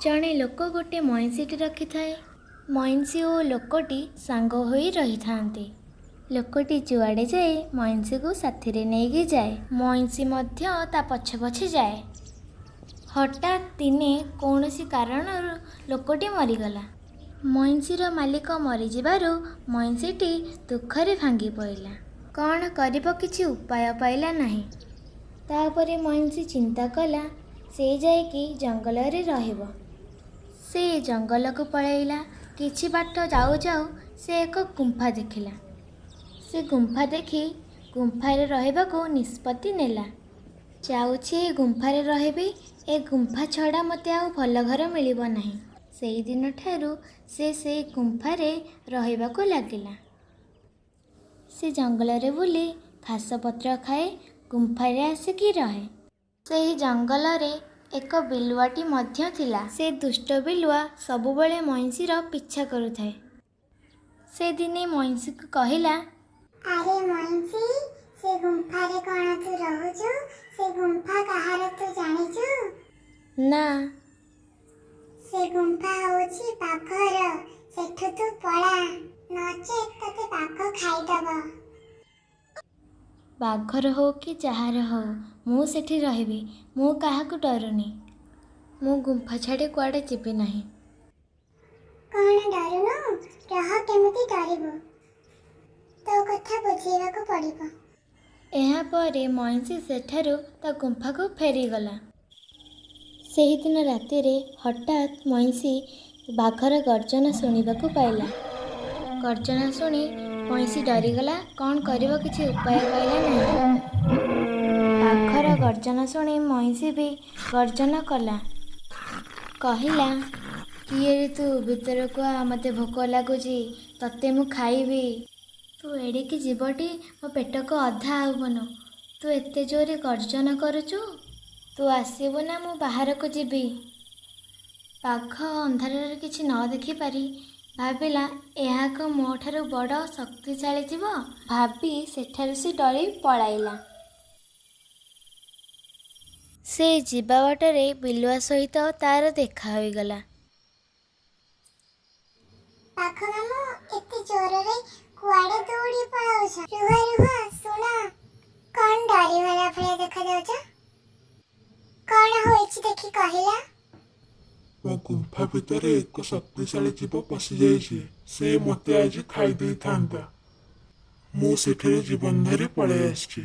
ଜଣେ ଲୋକ ଗୋଟେ ମଇଁଷିଟି ରଖିଥାଏ। ମଇଁଷି ଓ ଲୋକଟି ସାଙ୍ଗ ହୋଇ ରହିଥାନ୍ତି। ଲୋକଟି ଯୁଆଡ଼େ ଯାଏ, ମଇଁଷିକୁ ସାଥିରେ ନେଇକି ଯାଏ। ମଇଁଷି ମଧ୍ୟ ତା ପଛେ ପଛେ ଯାଏ। ହଠାତ୍ ଦିନେ କୌଣସି କାରଣରୁ ଲୋକଟି ମରିଗଲା। ମଇଁଷିର ମାଲିକ ମରିଯିବାରୁ ମଇଁଷିଟି ଦୁଃଖରେ ଭାଙ୍ଗି ପଡ଼ିଲା। କ'ଣ କରିବ କିଛି ଉପାୟ ପାଇଲା ନାହିଁ। ତାପରେ ମଇଁଷି ଚିନ୍ତା କଲା, ସେ ଯାଇକି ଜଙ୍ଗଲରେ ରହିବ। ସେ ଜଙ୍ଗଲକୁ ପଳାଇଲା। କିଛି ବାଟ ଯାଉ ଯାଉ ସେ ଏକ ଗୁମ୍ଫା ଦେଖିଲା। ସେ ଗୁମ୍ଫା ଦେଖି ଗୁମ୍ଫାରେ ରହିବାକୁ ନିଷ୍ପତ୍ତି ନେଲା। ଯାଉଛି, ଏ ଗୁମ୍ଫାରେ ରହିବି। ଏ ଗୁମ୍ଫା ଛଡ଼ା ମୋତେ ଆଉ ଭଲ ଘର ମିଳିବ ନାହିଁ। ସେଇଦିନଠାରୁ ସେ ସେଇ ଗୁମ୍ଫାରେ ରହିବାକୁ ଲାଗିଲା। ସେ ଜଙ୍ଗଲରେ ବୁଲି ଘାସ ପତ୍ର ଖାଏ, ଗୁମ୍ଫାରେ ଆସିକି ରହେ। ସେହି ଜଙ୍ଗଲରେ ଏକ ବିଲୁଆଟି ମଧ୍ୟ ଥିଲା। ସେ ଦୁଷ୍ଟ ବିଲୁଆ ସବୁବେଳେ ମଇଁଷିର ପିଛା କରୁଥାଏ। ସେ ଦିନେ ମଇଁଷିକୁ କହିଲା, ଆରେ ମଇଁଷି, ସେ ଗୁମ୍ଫାରେ କ'ଣ ତୁ ରହୁଛୁ? ସେ ଗୁମ୍ଫା କାହାର ତୁ ଜାଣିଛୁ? ନା। ସେ ଗୁମ୍ଫା ହଉଛି ବାଘର। ସେଠୁ ତୁ ପଳା, ନଚେତ୍ ତତେ ବାଘ ଖାଇଦବ। ବାଘର ହଉ କି ଯାହାର ହଉ, ମୁଁ ସେଠି ରହିବି। ମୁଁ କାହାକୁ ଡରୁନି। ମୁଁ ଗୁମ୍ଫା ଛାଡ଼ି କୁଆଡ଼େ ଯିବି ନାହିଁ। କ'ଣ ଡରୁନୁ? ରହ, କେମିତି ଡରିବୁ। ତୋ କଥା ବୁଝେଇବାକୁ ପଡ଼ିବ। ଏହାପରେ ମଇଁଷି ସେଠାରୁ ତା ଗୁମ୍ଫାକୁ ଫେରିଗଲା। ସେହିଦିନ ରାତିରେ ହଠାତ୍ ମଇଁଷି ବାଘର ଗର୍ଜନ ଶୁଣିବାକୁ ପାଇଲା। ଗର୍ଜନ ଶୁଣି ମଇଁଷି ଡରିଗଲା। କ'ଣ କରିବ କିଛି ଉପାୟ ପାଇଲା ନାହିଁ। ବାଘର ଗର୍ଜନ ଶୁଣି ମଇଁଷି ବି ଗର୍ଜନ କଲା। କହିଲା, କିଏରେ ତୁ? ଭିତରକୁ ଆ, ମୋତେ ଭୋକ ଲାଗୁଛି, ତତେ ମୁଁ ଖାଇବି। ତୁ ଏଡ଼ିକି ଜୀବଟି, ମୋ ପେଟକୁ ଅଧା ହେବୁନୁ। ତୁ ଏତେ ଜୋରେ ଗର୍ଜନ କରୁଛୁ। ତୁ ଆସିବୁ ନା ମୁଁ ବାହାରକୁ ଯିବି? ବାଘ ଅନ୍ଧାରରେ କିଛି ନ ଦେଖିପାରି ଭାବିଲା, ଏହା ଏକ ମୋ ଠାରୁ ବଡ଼ ଶକ୍ତିଶାଳୀ ଜୀବ। ଭାବି ସେଠାରୁ ସେ ଡରି ପଳାଇଲା। ସେ ଯିବା ବାଟରେ ବିଲୁଆ ସହିତ ତାର ଦେଖା ହୋଇଗଲା। ବାଘ ମାମୁଁ, ଏତେ ଜୋରରେ କୁଆଡ଼େ ଦୌଡ଼ି ପଳାଉଛ? ରୁହ ରୁହ, ଶୁଣ। କ'ଣ ଡରିଗଲା ଭଳିଆ ଦେଖାଯାଉଛ? କ'ଣ ହୋଇଛି ଦେଖି କହିଲା? ମୋ ଗୁମ୍ଫା ଭିତରେ ଏକ ଶକ୍ତିଶାଳୀ ଜୀବ ପଶିଯାଇଛି। ସେ ମୋତେ ଆଜି ଖାଇ ଦେଇଥାନ୍ତା। ମୁଁ ସେଠାରୁ ଜୀବନ ଧରି ପଳାଇ ଆସିଛି।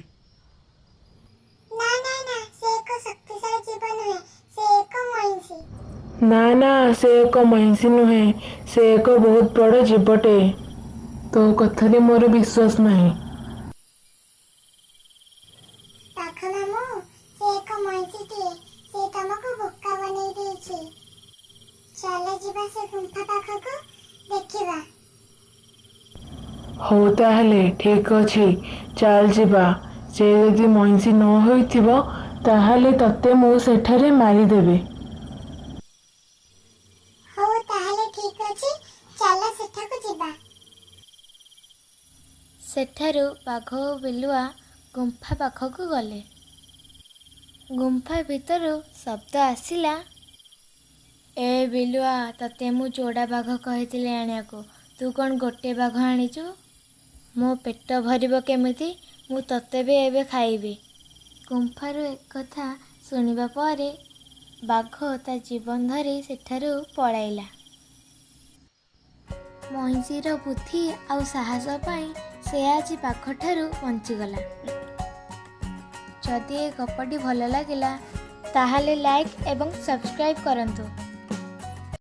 ନା ନା ନା, ସେ ଏକ ଶକ୍ତିଶାଳୀ ଜୀବ ନୁହେଁ, ସେ ଏକ ମଇଁଷି। ନା ନା, ସେ ଏକ ମଇଁଷି ନୁହେଁ, ସେ ଏକ ବହୁତ ବଡ଼ ଜୀବଟେ। ତୋ କଥାରେ ମୋର ବିଶ୍ୱାସ ନାହିଁ। ବାଘ ମାମୁଁ, ସେ ଏକ ମଇଁଷିଟିଏ। ସେ ତମକୁ ବୋକା ବନେଇ ଦେଇଛି। ଚାଲ ଯିବା ସେ ଗୁମ୍ଫା ପାଖକୁ, ଦେଖିବା। ହଉ ତାହେଲେ ଠିକ୍ ଅଛି, ଚାଲ ଯିବା। ସେ ଯଦି ମଇଁଷି ନ ହୋଇଥିବ, ତାହେଲେ ତତେ ମୁଁ ସେଠାରେ ମାରିଦେବି। ହଉ ତାହେଲେ ଠିକ୍ ଅଛି, ଚାଲ ସେଠାକୁ ଯିବା। ସେଠାରୁ ବାଘ ଓ ବିଲୁଆ ଗୁମ୍ଫା ପାଖକୁ ଗଲେ। ଗୁମ୍ଫା ଭିତରୁ ଶବ୍ଦ ଆସିଲା, ଏ ବିଲୁଆ, ତତେ ମୁଁ ଯୋଡ଼ା ବାଘ କହିଥିଲି ଆଣିବାକୁ, ତୁ କ'ଣ ଗୋଟେ ବାଘ ଆଣିଛୁ? ମୋ ପେଟ ଭରିବ କେମିତି? ମୁଁ ତତେ ବି ଏବେ ଖାଇବି। ଗୁମ୍ଫାରୁ ଏକଥା ଶୁଣିବା ପରେ ବାଘ ତା ଜୀବନ ଧରି ସେଠାରୁ ପଳାଇଲା। ମଇଁଷିର ବୁଦ୍ଧି ଆଉ ସାହସ ପାଇଁ ସେ ଆଜି ବାଘଠାରୁ ବଞ୍ଚିଗଲା। ଯଦି ଏ ଗପଟି ଭଲ ଲାଗିଲା, ତାହେଲେ ଲାଇକ୍ ଏବଂ ସବସ୍କ୍ରାଇବ୍ କରନ୍ତୁ।